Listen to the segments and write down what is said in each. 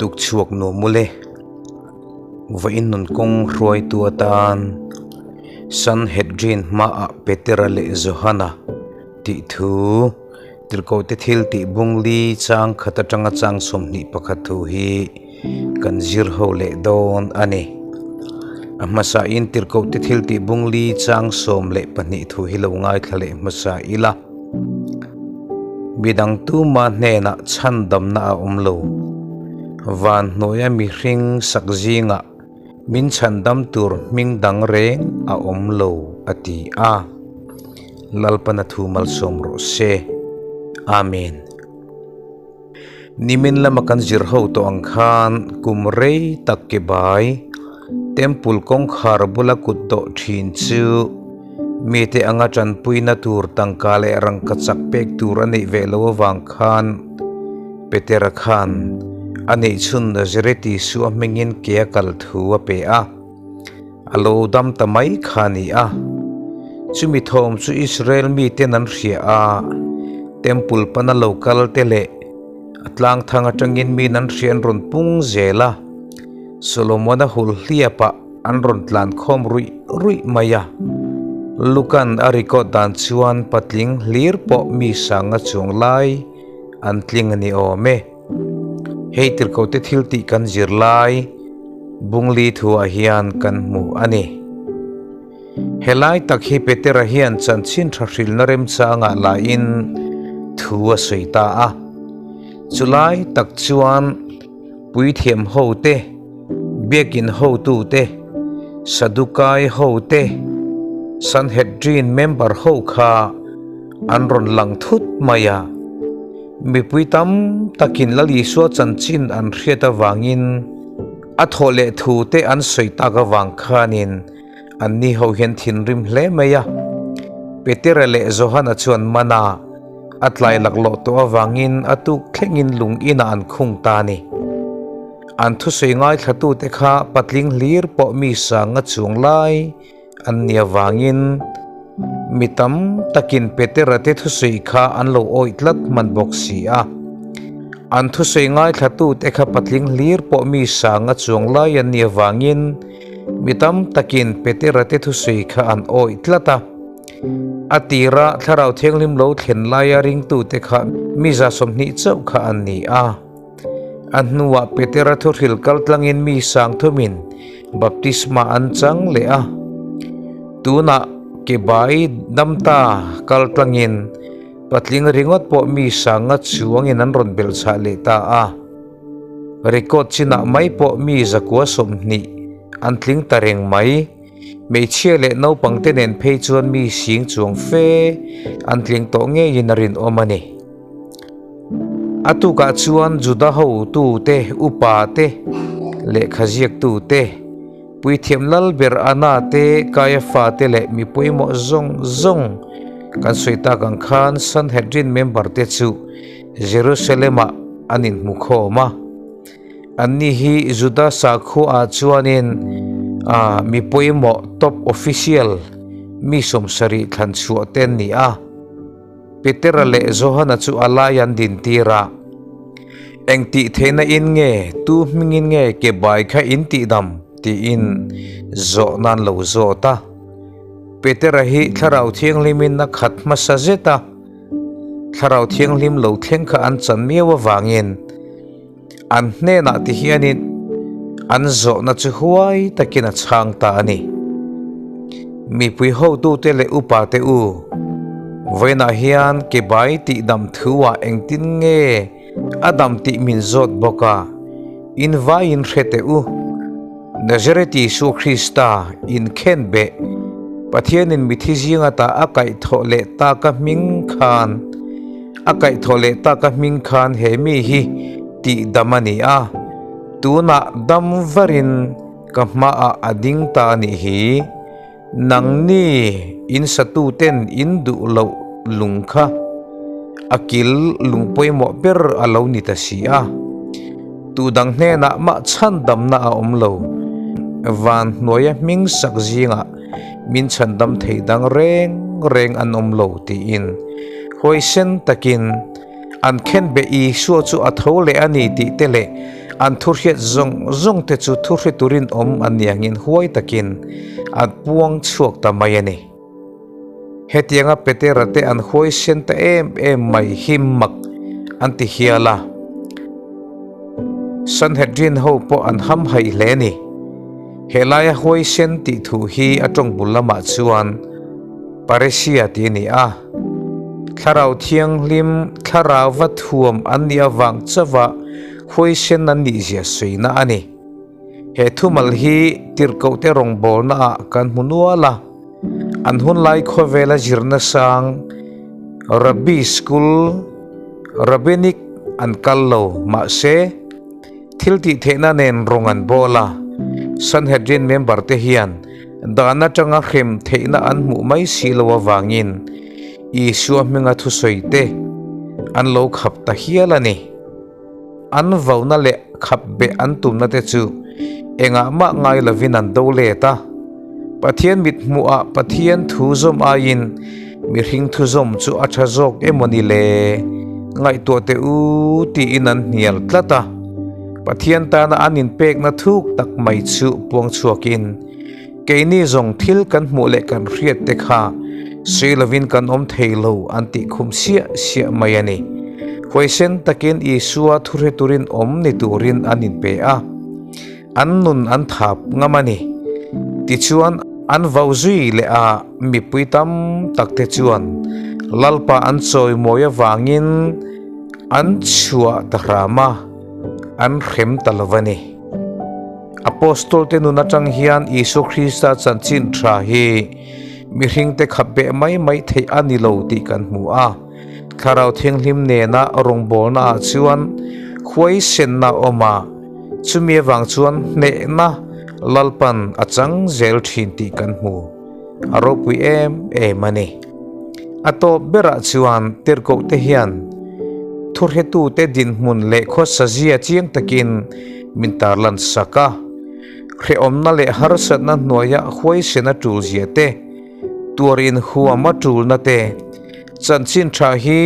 Tuk chhuak nuam mawle. Vawiin nun kawng hruaitu atan Sanhedrin hmaah Petera leh Johana tih thu Tirhkohte thil tih bungli chang khat atanga chang 21 thu hi kan zir ho leh dawn a ni. A hmasain Tirhkohte thil tih bungli chang 12 thu hi lo ngaithla leh hmasa ila. Midang tuma hnenah chhandamna a awm lo. Van hnuaia mihring sak zingah min chhandam tur hming dang reng a awm lo, a ti a. Lalpana thu malsawm rawh se. Amen. Nimin lama kan zir ho tawh ang khan kum rei tak ke bai Temple kawngkhar bula kut dawh thin chu mite anga tanpuina tur tangka leh rangka chak pek tur a neih ve lo avang khan Petera khan a neih chhun Nazareth Isua hmingin ke a kal thu a pe a, a lo dam ta mai kha a ni a. Chumi thawm chu Israel miten an hria a, Temple pana lo kal te leh a tlang thang atangin min an hria an rawn pung zel a. Solomona hul hliapah an rawn tlan khawm ruih ruih mai a. Lukan a record dan chuan patling hlir pawh mi sanga chuang lai an tling a ni awm e. Hei tirhkohte thil tih kan zir lai Bungli thuah hian kan hmu a ni. Helai tak hi Petera hian chanchin tha hrilhna remchangah lahin thu a sawi ta a. Chulai tak chuan Puithiam ho te, Biakin hotu te, Sadukai ho te, Sanhedrin member ho kha an rawn lang thut mai a. Mipui tam takin Lal Isua chanchin an hriat avangin a thawh leh thu te an sawi tak avang khanin Anni ho hian thinrim hle mai a. Petera leh Johana chuan mana a tlai laklawh tawh avangin a tuk thlengin lung inah an khung ta a ni. An thusawi ngaithlatute kha patling hlir pawh mi sanga chuang lai an ni avangin mi tam takin Petera te thusawi kha an lo awih tlat hman bawk si a. An thusawi ngaithlatute kha patling hlir pawh mi sanga chuang lai an ni avangin Mi tam takin Petera te thusawi kha an awih tlat a. A tira Thlarau Thianghlim lo thlen laia ringtute kha mi 20 chauh kha an ni a. A hnuah Petera thuhril kaltlangin mi sang thumin baptisma an chang leh a. Tunah ke bai damta kaltlangin patling ringawt pawh mi sanga chuangin an rawn belhchhah leh ta a. Record chinah mai pawh mi 120 an tling ta reng mai. Hmeichhia leh naupangte nen phei chuan mi sing chuang fe an tling tawh ngeiin a rinawm a ni. A tukah chuan Juda hotute, upa te, lehkha ziaktute, puithiam lal ber Anna te, Kaiafa te leh mi pawimawh zawng zawng kan sawi tak ang khan Sanhedrin member te chu Jerusalem-ah an inhmu khawm a. Anni hi Juda sakhuaah chuanin a mi pawimawh top official mi 70 thlan chhuah te an ni a. Petera leh Johana chu a lai an dintir a. Eng tih theihna in nge, tu hmingin nge ke bai kha in tihdam? tiin zawhna an lo zawt a. Petera hi Thlarau Thianghlimin a khat hmasa zet a. Thlarau Thianghlim lo thleng kha an chan miau avangin an hnenah ti hianin an zawhna chu huai takin a chhang ta a ni. Mipui hotute leh upate u, vawiinah hian ke bai tih dam thuah engtin nge a dam tih min zawt bawk a, in vaiin hre teh u. Nazareth Isua Krista inkhen beh Pathianin mithi zinga ta a kaihthawh leh taka hming khan a kaihthawh leh taka hming khan he mi hi tih dam a ni a, tunah dam varin ka hmaah a ding ta a nih hi. Nangni in satuten in duh loh lung kha a kil lung pawimawh ber a lo ni ta si a. Tu dang hnenah mah chhandamna a awm lo. Van hnuaia hming sak zingah min chhandam thei dang reng reng an awm lo tiin huaisen takin an khenbeh Isua chu a tho leh a ni tih te leh. An thuhriat zawng zawng te chu thuhri turin awm an ni angin huai takin an puang chhuak ta mai a ni. Hetianga Petera te an huaisen ta em em mai hi mak an ti hial a. Sanhedrin ho pawh an hamhaih hle a ni. Helaia huaisen tih thu hi a tawng bul lamah chuan Paresia tih a ni a. Thlarau Thianghlim thlarauva thuam an nih avang chauha huaisen an nihzia sawiina a ni. He thumal hi tirhkohte rawngbawlnaah kan hmu nual a. An hunlai khawvela zirna sang Rabbi School, Rabbinic, an kal lo, mahse, thil tih theihna nen rawng an bawl a. Sanhedrin member te hian dan atanga hrem theihna an hmuh mai si lo avangin Isua hminga thusawi te an lo khap ta hial a ni. An vauna leh khap beh an tumna te chu engah mah ngai lovin an do let a. Pathian mit hmuhah Pathian thu zawm aiin mihring thu zawm chu a tha zawk emaw ni le? Ngaihtuah teh u tiin an hnial tlat a. Pathian tana an inpekna thuk tak mai chu puang chhuakin Keini zawng thil kan hmuh leh kan hriat te kha sawi lovin kan awm thei lo an tih khum siah siah mai a ni. Huaisen takin Isua thuhre turin awm ni turin an inpe a, an nun an thap ngam a ni. Tichuan an vau zui leh a mipui tam tak te chuan Lalpa an chawimawi avangin an chhuah ta hram a, an hrem ta lo a ni. Apostol te nun atang hian Isua Krista chanchin tha hi mihringte khap beh mai mai theih a ni lo tih kan hmu a. Thlarau Thianghlim nena rawngbawlna ah chuan huaisenna a awm a, chumi avang chuan hnehna Lalpan a chang zel thin tih kan hmu. A ropui em em a ni. A tawp berah chuan tirhkoh te hian thuhretute dinhmun leh khawsazia chiang takin min tarlan sak a. Hrehawmna leh harsatna hnuaia huaisen a tul zia te, tuar inhuam a tulna te, chanchin tha hi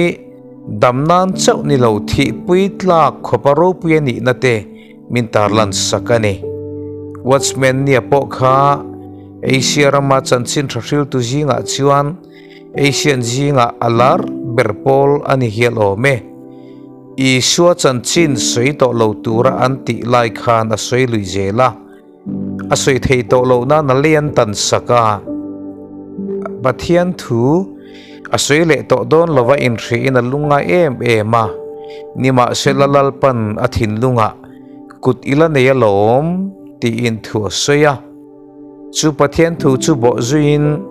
dam nan chauh ni lo thihpui tlak khawpa ropui a nihna te min tarlan sak a ni. Watchman nia pawh kha Asia rama chanchin tha hriltu zingah chuan Asian zingah a lar ber pawl a ni hial awm e. Isua chanchin sawi tawh lo tura an tih lai khan a sawi lui zel a, a sawi thei tawh loh nan a lei an tan sak a. Pathian thu a sawi leh tawh dawn lova inhrihin a lungngai em em a, nimahsela Lalpan a thinlungah kut ila nei alawm tiin thu a sawi a. Chu Pathian thu chu bawh zuiin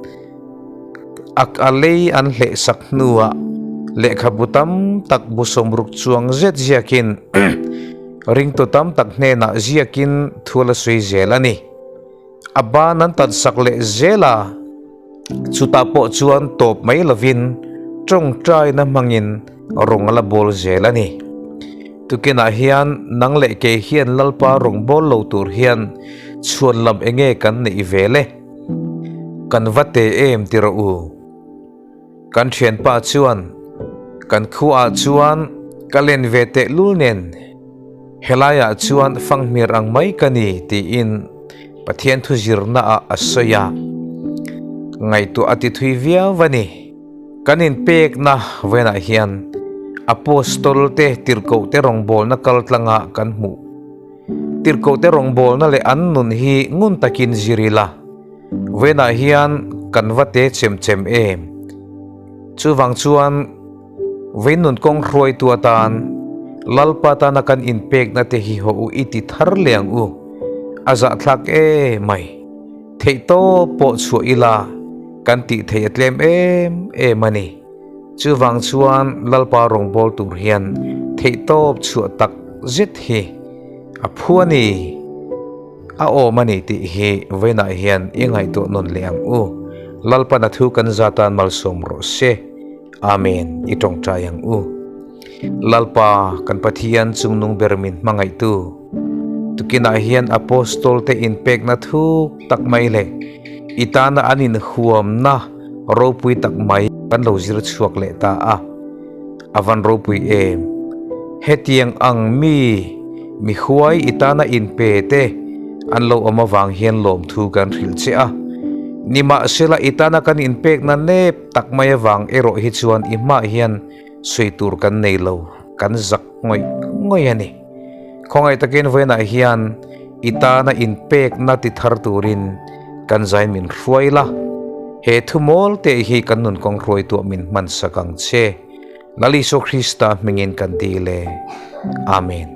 a a lei an hleh sak hnuah lehkhabu tam tak bu sawmruk chuang zet ziakin ringtu tam tak hnenah ziakin thu la sawi zel a ni. A ban an tan sak leh zel a, chutah pawh chuan tawp mai lovin tawngtaina hmangin rawng a la bawl zel a ni. Tukinah hian nang leh kei hian Lalpa rawng bawl lo tur hian chhuan lam enge kan neih ve le? Kan va te em ti rawh u. Kan thianpa chuan kan khuaah chuan ka len ve teh lul nen helaiah chuan fanghmir ang mai ka ni tiin Pathian thu zirnaah a sawi a, ngaihtuah a ti thui viau a ni. Kan inpekna vawiinah hian Apostol-te tirhkohte rawngbawlna kal tlanga kan hmuh. Tirhkohte rawngbawlna leh an nun hi ngun takin zir ila, vawiinah hian kan va te chem chem em? Chuvang chuan vawiin nun kawng hruaitu atan Lalpa tana kan inpekna te hi haw u i ti thar leh ang u, a zahthlak emai. Theihtawp pawh chhuah ila kan tih theih a tlem em em a ni. Chuvang chuan Lalpa rawngbâwl tur hian theihtawp chhuah tak zet hi a phu a ni, a awm a ni tih hi vawiinah hian i ngaihtuah nawn leh ang u. Lalpan a thu kan za tan malsawm rawh se. Amen, i tawngtai ang u. Lalpa kan Pathian chungnung ber min hmangaihtu. Tukinah hian Apostol te inpekna thuk tak mai leh i tana an inhuamna ropui tak mai kan lo zir chhuak leh ta a, a van ropui em? Hetiang ang mi Mi huai i tana inpe te an lo awm avang hian lawmthu kan hrilh che a. Nimahsela i tana kan inpekna nep tak mai avang erawh hi chuan i hmah hian sawi tur kan nei lo, kan zak ngawih ngawih a ni. Khawngaih takin vawiinah hian i tana inpekna ti thar turin kan zain min hruai la, he thu mawl te hi kan nun kawng hruaituah min hmansak ang che. Lal Isua Krista hmingin kan dil e. Amen.